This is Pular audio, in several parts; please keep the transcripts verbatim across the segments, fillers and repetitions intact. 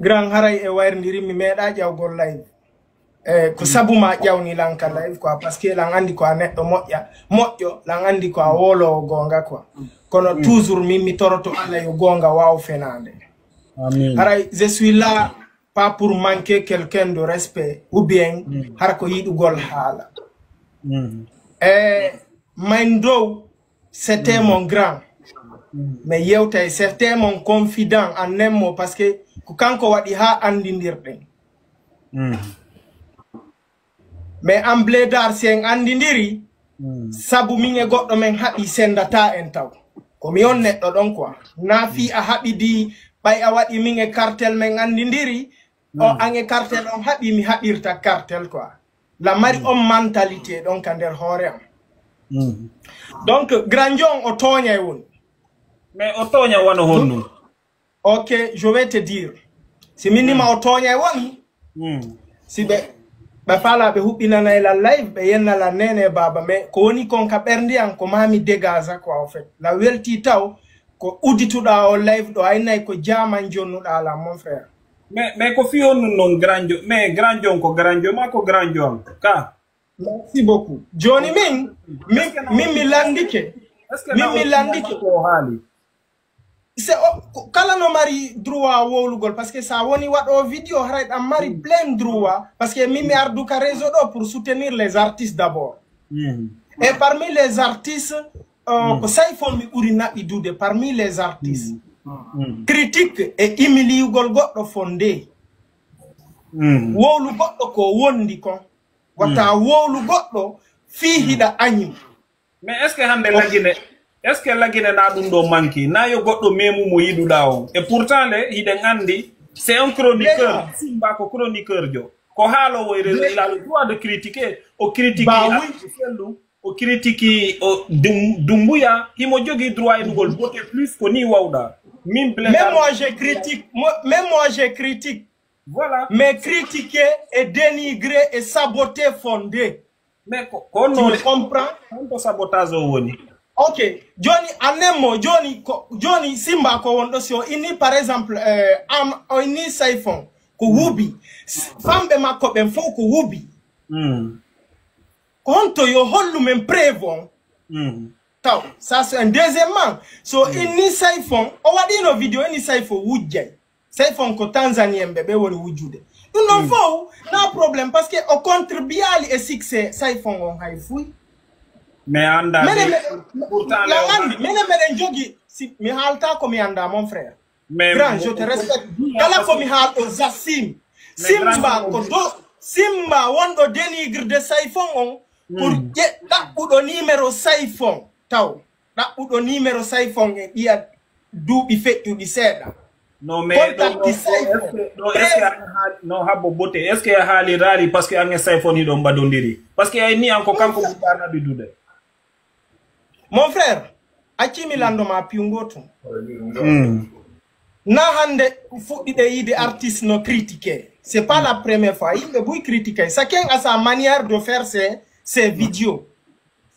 Grand, haray e wayrindiri, mi meeɗa ƴawgol live. Eh, ko sabu ma ƴawni lan ka live quoi, parce que lan andi ko a neɗɗo moƴƴa, moƴƴo, lan andi ko a wowloowo goonga quoi. Kono toujours min mi toroto Allah yo goonga waaw fenaande. Amin. Haray, je suis là pas pour manquer quelqu'un de respect ou bien har ko yiɗugol haala. Eh, Main Dow, c'était mon grand. Mais yewtay, c'était mon confident en un mot, parce que ko kanko waɗi haa andindirɗen. Mais an Blédard, si en andindiri, sabu min e goɗɗo men haɓi, sendata en taw. Ko mi on neɗɗo ɗon quoi. Na fii a haɓidi, ɓay a waɗi min e cartel men andindiri, o an e cartel on haɓi, mi haɓirta cartel quoi. La mari on mentalité ɗon ka nder hoore am. Donc, Grand John o tooñay woni. Mais o tooña wano honno? Ok, je vais te dire. Si min nima o tooñay woni. Si ɓe ɓe faala ɓe huɓɓinanay lan live, ɓe yenna lan nene baba, mais ko woni kon ka ɓerndi an ko mami dégage quoi, en fait. La welti taw ko udituɗa o live ɗo, aynay ko jaman jonnuɗa lan, mon frère. Mais mais ko fii honno non Grand John? Mais Grand John ko Grand John ma ko Grand John ka? Merci beaucoup. Joni min min min mi landike. Min mi landike. Ko haali. C'est kala no mari droit wowlugol, parce que sa woni waɗo vidéo haray ɗan mari plein droit, parce que min mi ardu ka réseau ɗo pour soutenir les artistes d'abord. Et parmi les artistes, euh, ko Sayfon mi ɓuri naɓidude parmi les artistes. Critique e imiliyugol goɗɗo fonde. Wowlu goɗɗo ko wondi kon. Wata wowlu goɗɗo fii hiɗa añi. Mais est-ce que hande lagine, est-ce que lagine na ɗum ɗo manki? Na yo goɗɗo memu mo yiɗuɗa on. Et pourtant le, hiɗen andi, c'est un chroniqueur. Simba ko chroniqueur jo. Ko haalowo e réseau, il a le droit de critiquer. O critique sellu, o critique o Dum- Dumbuya, himo jogi droit e ɗugol beauté plus ko ni wawɗa. Min Même moi je critique, moi- même moi je critique. Voilà. Mais critiquer et dénigrer et saboter fondé. Mais ko ko Tu non me comprends? Honto sabotage o woni? Ok. Joni, annen mo, joni, ko, joni Simba ko wonɗo si o inni, par exemple, euh, am, o inni Sayfon, ko wubi. S- Famɓe makko ɓen fof ko wubi. Hmm. Ko honto yo hollu men preuve on? Hmm. Taw, ça c'est un deuxièmement. So inni Sayfon, o waɗino vidéo, inni Sayfon wujjay. Sayfon ko Tanzanien ɓe, ɓe woni wujjude. Ɗum ɗon fof, na problème, parce que o contribuali e succès Sayfon on hay fuy. Mais anda Mene mi- meɗen pourtant la le- andi, mene meɗen jogi, si mi haalta ko mi anda, mon frère. Mais Grand, je te respecte. Kala ko mi haal o Zassim. Simba ko do Simba wonɗo dénigre de Sayfon on, pour ƴe ɗaɓɓuɗo numéro Sayfon taw. Ɗaɓɓuɗo numéro Sayfon e ɓiya duuɓi feƴƴuɗi seeɗa. Non mais ɗo Contact ɗo Sayfon. Est-ce que- ɗo est-ce que an haali- non habbo botte, est-ce que a haaliraali parce que an e Sayfon hiɗon mbadondiri? Parce que ay ni an ko kanko ɓurɗa naɓidude. Mon frère, accimi lando ma piwngo tun. Na hande fuɗɗiɗe yiide artiste no critiquer. C'est pas la première fois. Yimɓe buy critiquer. Chacun a sa manière de faire ses, ses vidéos.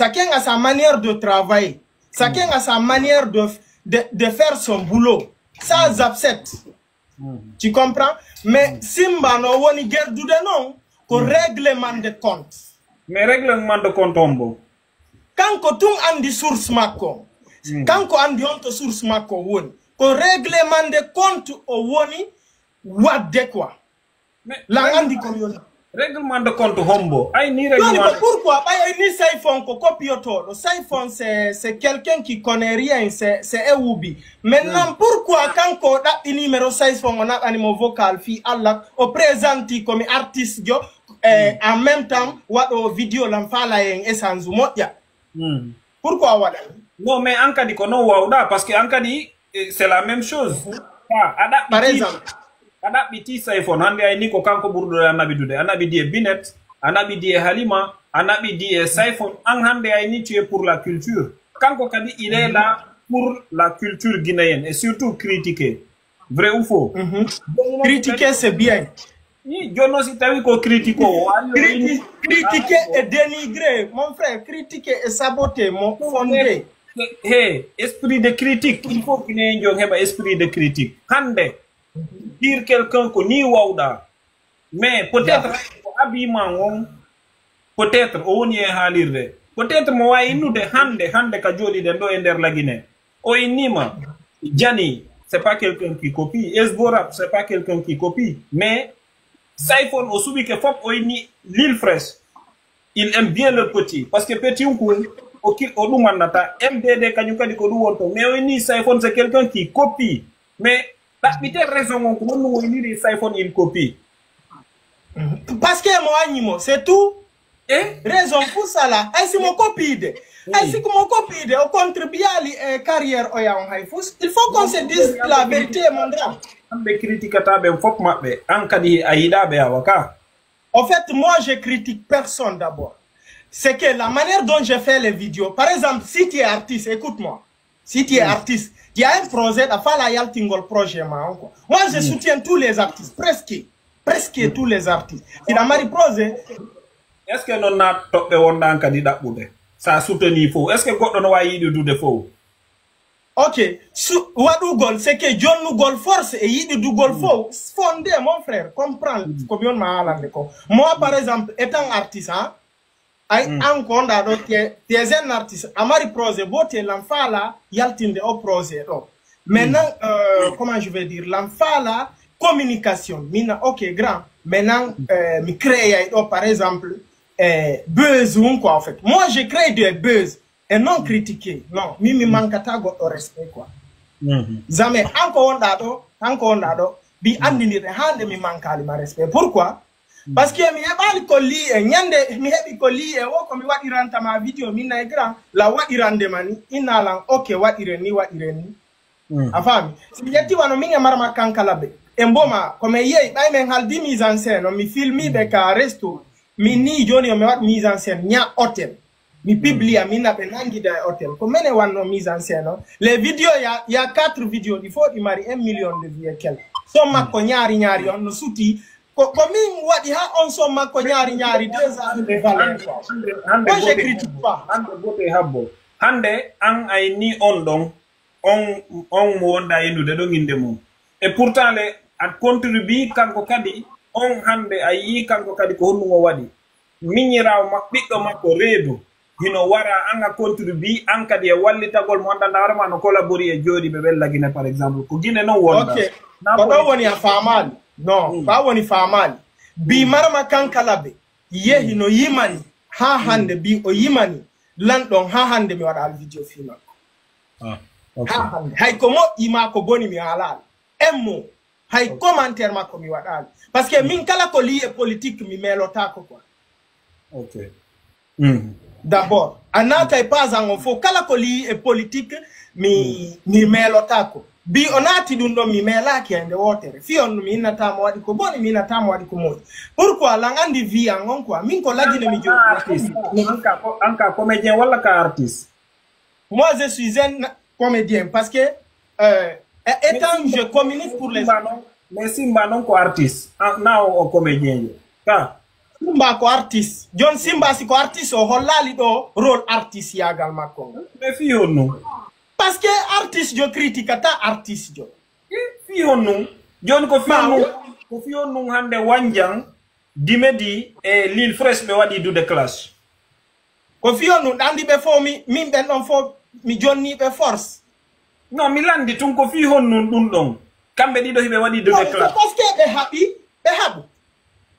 Chacun a sa manière de travailler. Chacun a sa manière de, de, de faire son boulot. Ça j'accepte. Tu comprends? Mais Simba no woni gerdude non ko règlement de compte. Mais règlement de compte on bo. Kanko tun andi source makko. Kanko andi honto source makko woni. Ko règlement de compte o woni wadde quoi. Mais Lan andi ko yoni. Règlement de compte hombo? Ay ni Joni règlement. Ko pourquoi ɓay ni Sayfon ko copiyotoɗo? Sayfon c'est c'est quelqu'un qui connaît rien, c'est c'est un wubi. Maintenant pourquoi kanko o ɗaɓɓi numéro Sayfon o naɓani mo vocal fii Allah o présenti ko mi artiste jo eh, en même temps waɗo vidéo lan faala en échange moƴƴa? Hmm. Pourquoi waɗa? Non mais an kadi ko non wawɗa parce que an kadi eh, c'est la même chose. Ka a ɗaɓɓi Par ti- exemple. A ɗaɓɓiti Sayfon, hande ay ni ko kanko ɓurɗo a naɓidude. A naɓidi e Binet, a naɓidi e Halima, a naɓidi e Sayfon. An hande ay ni tu es pour la culture. Kanko kadi il est là pour la culture guinéenne et surtout critiquer. Vrai ou faux? Critiquer c'est bien. Ni jono si tawi ko critique o. Criti- Critiquer et dénigrer, mon frère, critiquer et saboter, mon fondé. He, esprit de critique. Il faut guinéen jo heɓa esprit de critique. Hande Dire quelqu'un ko ni wawɗa. Mais peut-être ko habiman on, peut-être o woni e haalirde. Peut-être mo wawi innude hande, hande ka jooɗiɗen ɗo e nder Lagine. O innima Jani, c'est pas quelqu'un qui copie. Esborap, c'est pas quelqu'un qui copie. Mais Sayfon o suɓike fop o inni Lil Fresh. Il aime bien leur petit. Parce que petit on ko o ki o ɗum annata. M D D kañum kadi ko ɗum wonto. Mais o inni Sayfon c'est quelqu'un qui copie. Mais ɗaɓɓite raison on ko honno o inniri Sayfon il copie. Parce que mo anyi mo, c'est tout. Eh? Raison pour ça là. Ay si mo copiide. Ay si ko mo copiide, o contribue à la carrière o ya on hay fous. Il faut qu'on se dise la vérité, mon grand. An ɓe critikata ɓen fop maɓɓe. An kadi a yiɗa ɓe awa ka. En fait, moi, je critique personne d'abord. C'est que la manière dont je fais les vidéos, par exemple, si tu es artiste, écoute-moi. Si tu es artiste, tu as un projet, il faut la yaltingol projet, ma, quoi. Moi, je soutiens tous les artistes, presque. Presque tous les artistes. Si la mari projet, Est-ce que non na toɓɓe wonɗan kadi ɗaɓɓude? Sa soutenir fof. Est-ce que goɗɗo no wawi yiɗude fof? Ok, su waɗugol, c'est que jonnugol force e yiɗidugol fof. Fondé, mon frère, comprends ko mi on ma haalande ko. Moi, par exemple, étant artiste, hein, ay an ko wonɗa ɗo, t'es un artiste, a mari projet, bo te lan faala yaltinde o projet ɗo. Maintenant, euh, comment je vais dire, lan faala communication, mina, ok, grand. Maintenant, euh, mi créé ɗo, par exemple, euh, buzz, quoi, en fait. Moi, je crée des buzz. Et non critiquer. Non, mi mi mankata goɗɗo respect quoi. Jamais. An ko wonɗa ɗo, an ko wonɗa ɗo, mbi anndinirɗe hande mi mankaali ma respect. Pourquoi? Parce que mi heɓaali ko lii'e, ñande mi heɓi ko lii'e o ko mi waɗiranta ma vidéo min nay grand, la waɗirande ma ni, inna lan ok waɗiren ni waɗiren ni. A faami? Si mi ƴetti wano min e Marama Kankala ɓe, e mboma ko min yeyi ɓay min haldi mise en scène on, mi filmi ɓe ka resto. Min ni jooni yo mi waɗ mise en scène ña hôtel. Mi publia min na ɓe nangida e hôtel. Ko mene wanno mise en scène on. Les vidéos ya ya quatre vidéos ɗi fof ɗi mari un million de vues et quelques. Son makko ñaari ñaari on no suti. Ko ko min waɗi ha on son makko ñaari ñaari deux ans de valeur quoi. Moi je critique pas. Hande bote habbo. Hande an ay ni on ɗon. On on mo wonɗa innude ɗon innde mum. Et pourtant le a contribue kanko kadi on hande a yii kanko kadi ko honɗum o waɗi. Miñiraawo ma ɓiɗɗo makko reedu hino wara an a contribue an kadi e wallitagol mo anndanɗa hoore ma no collabori e jooɗiiɓe ɓen la Guinée par exemple ko Guinée non wonɗa. Ok. Ko ɗon woni a faamaali. Non, ko a woni faamaali. Bi Marama Kankalabe yehi no yimani haa hannde bi o yimani lan ɗon haa hannde mi waɗaali video fii makko. Ah, ok. Haa hannde hay ko moƴƴi maa ko boni mi haalaali. Emmo hay commentaire makko mi waɗaali. Parce que min kala ko lii e politique mi meelotaako quoi. Ok. Mm. D'abord a naatay pasan on fof kala ko lii e politique mi mi meelotaako. Bi o naati ɗum ɗon mi meelaaki hay nde wootere fii on mi innata mo waɗi ko boni mi innata mo waɗi ko moƴƴi. Pourquoi lan anndi vie an on quoi min ko lagine mi jooɗi. Artiste. An ka ko- an ka comédien walla ka artiste? Moi je suis un comédien parce que euh, étant je communique pour les Mais Simba non ko artiste. Ah, na o comédien. Ka. Simba ko artiste. John Simba si ko artiste o hollaali ɗo rôle artiste yaagal makko. Mais fii honno? Parce que artiste jo critique ata artiste jo. Fii honno? Jooni ko fii honno? Ko fii honno hannde Wanjan, Dimedi e Lil Fresh ɓe waɗi dude clash. Ko fii honno ɗanndi ɓe fof mi min ɓen ɗon fof mi jonni ɓe force. Non mi lanndi tun ko fii honno ɗum ɗon. Kamɓe ɗiɗo hiɓe waɗi dude clash. Parce que ɓe haɓi ɓe haɓu.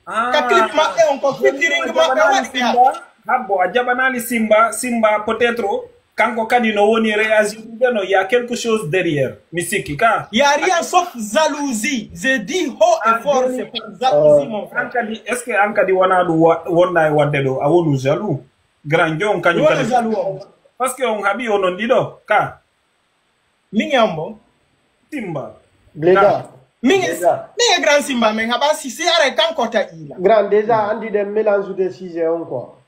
Ka clip maɓɓe on ko featuring maɓɓe waɗi ɓe haɓu. Habbo a jaɓanaali Simba, Simba peut-être kanko kadi no woni réagir no y a quelque chose derrière mi sikki ka. Y a rien sauf jalousie. Je dis haut et fort c'est pas jalousie mon frère. An kadi est-ce que an kadi wona ɗum wonɗa e waɗde ɗo a wonu jaloux? Grand jo on kañum kadi. Parce que on haɓi onon ɗiɗo ka. Min e on mo. Simba. Bleda. Min e min e grand Simba men haɓa si si aray kanko ta ila. Grand déjà andi ɗen mélange de sujet on quoi.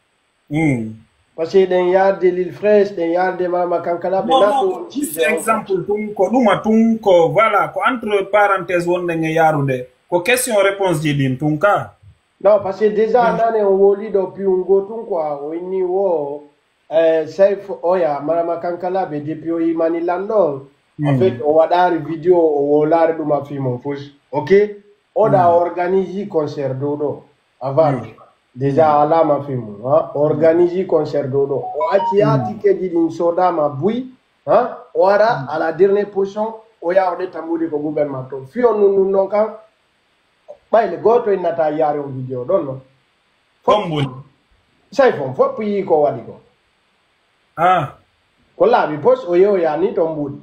Mm. Parce que ɗen yarde Lil Fresh, ɗen yarde Mama Kankala ɓe Non, nato. non, juste exemple tun ko ɗuma tun ko voilà ko entre parenthèse wonɗen e yarude ko question réponse ji ɗin tun ka. Non, parce que déjà nane on woli ɗo piwungo tun quoi o inni wo eh, Saif Oya Marama Kankala ɓe depuis o yimani lan ɗon. En fait o waɗari vidéo o wolari ɗum a fimon fus. Ok? Oɗa organise concert dow ɗo. Avant. Déjà a laama film. Ha? Organise concert dow ɗo. O acci ya tikeji ɗin sodama buy. Ha? O ara à la dernière position. O ya o ɗe tambude ko gouvernement to. Fiyo nun nun non kan. Ɓayle gooto innata yaare on video ɗon non. Fof mboni. Say fon fof yii ko waɗi ko. Ah. Ko laaɓi pos o yewoyani ton mbuuɗi.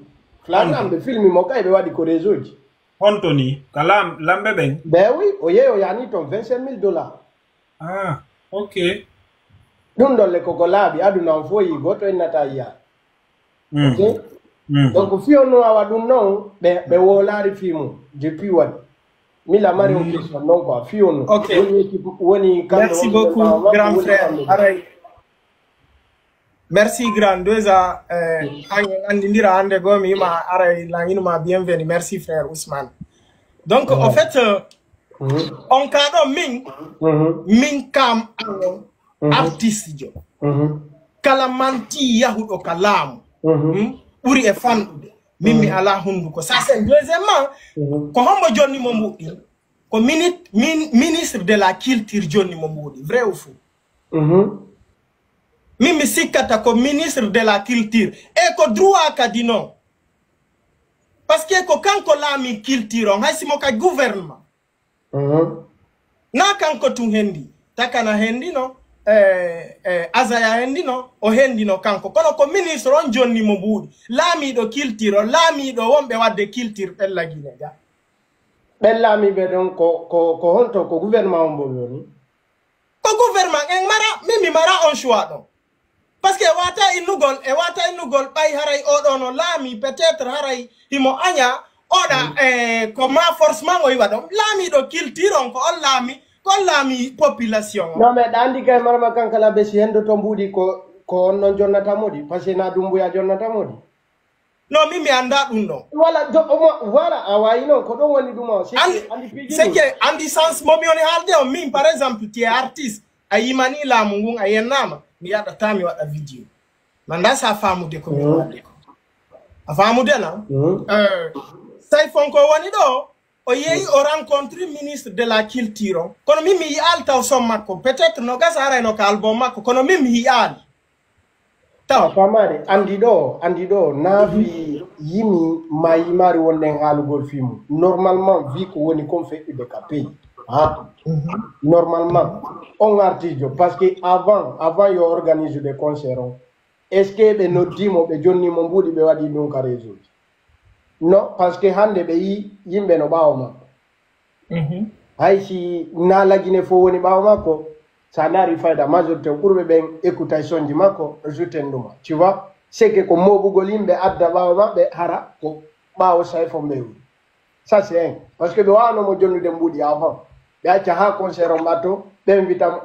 Flagrant ɓe filmi mo kay ɓe waɗi ko réseau ji. Honto ni? Ka lam-, lamɓe ɓen? Ben oui, o yewoyani ton vingt-cinq mille dollars. Ah, ok. Ɗum ɗon le koko laaɓi aduna on fof yii gooto innata yiya. Ok. Donc fiyo no awa ɗum non ɓe ɓe wolaari fii mum depuis waɗi. Mila mari on question non quoi fiyo no. Ok. Woni équipe woni kamɓe. Merci beaucoup grand frère. Aray. Merci grand déjà, eh, an en andindira hande go mi ima aray langinuma bienvenue. Merci frère Ousmane. Donc au fait, euh, on ka ɗo min min kam an on artiste jo. Kala manti yahuɗo ka laamu ɓuri e fanɗude. Min mi ala hunduko ça c'est deuxièmement. Ko hombo jonni mo mbuɗɗi? Ko minit- min- ministre de la culture jonni mo mbuɗi, vrai ou fou? Min mi sikkata ko ministre de la culture e ko droit kadi non. Parce que ko kanko laami culture on hay simo ka gouvernement. Na kanko tun hendi takana hendino, eh, eh, azaya hendino o hendino kanko kono ko ministre on jonni mo mbuuɗi. Laamiiɗo culture on laamiiɗo wonɓe wadde culture ɓella gine ga. Ɓen laamiiɓe ɗon ko ko ko honto ko gouvernement on mboɓe woni? Ko gouvernement en mara min mi mara on choix ɗon. Parce que e wata innugol e wata innugol ɓay haray oɗo no laami peut-être haray himo aña oɗa e ko ma forcement o iwa ɗon laamiɗo culture on ko on laami ko on laami population on. Non mais ɗa andi kay marama kankala be si hendo to mbuuɗi ko ko on non jonnata modi parce que na dumbuya jonnata modi. Non min mi annda ɗum ɗon. Wala do omo wala a wayi non ko ɗon woni ɗum o c'est que andi piiji c'est que andi sens mo mi woni haalde on min par exemple tu es artiste a yimani laamu ngun a yennama mi yaɗata mi waɗa vidéo mi annda sa faamude ko mi waɗde ko a faamude na. Euh, say fonko woni ɗo o yehi o rencontre ministre de la culture on kono min mi yi'al taw son makko peut-être no gasa arayno ka album makko kono min mi yi'ali. Taw. A faamaade, anndi ɗoo, anndi ɗoo, naafi yimi ma yimaari wonɗen haalugol fii mum. Normalement, vu ko woni kon feƴƴude ka pays. Ha? Normalement, on artiijo, parce que avant, avant yo organise de concert on, est-ce que ɓe noddii mo, ɓe jonnii mo mbuuɗi, ɓe waɗii ɗum ka réseau ji? Non, parce que hannde ɓe yii yimɓe no ɓaawo makko. Hay si na lagine fof woni ɓaawo makko, so a ndaari fayda majorité ɓurɓe ɓen écoutation ji makko jouten ɗuma tu vois. C'est que ko mooɓugol yimɓe adda ɓaawo maɓɓe hara ko ɓaawo say fof mbewri. Ça c'est un parce que ɓe waawano mo jonnude mbuuɗi avant ɓe acca haa concert on ɓatto ɓe invita mo.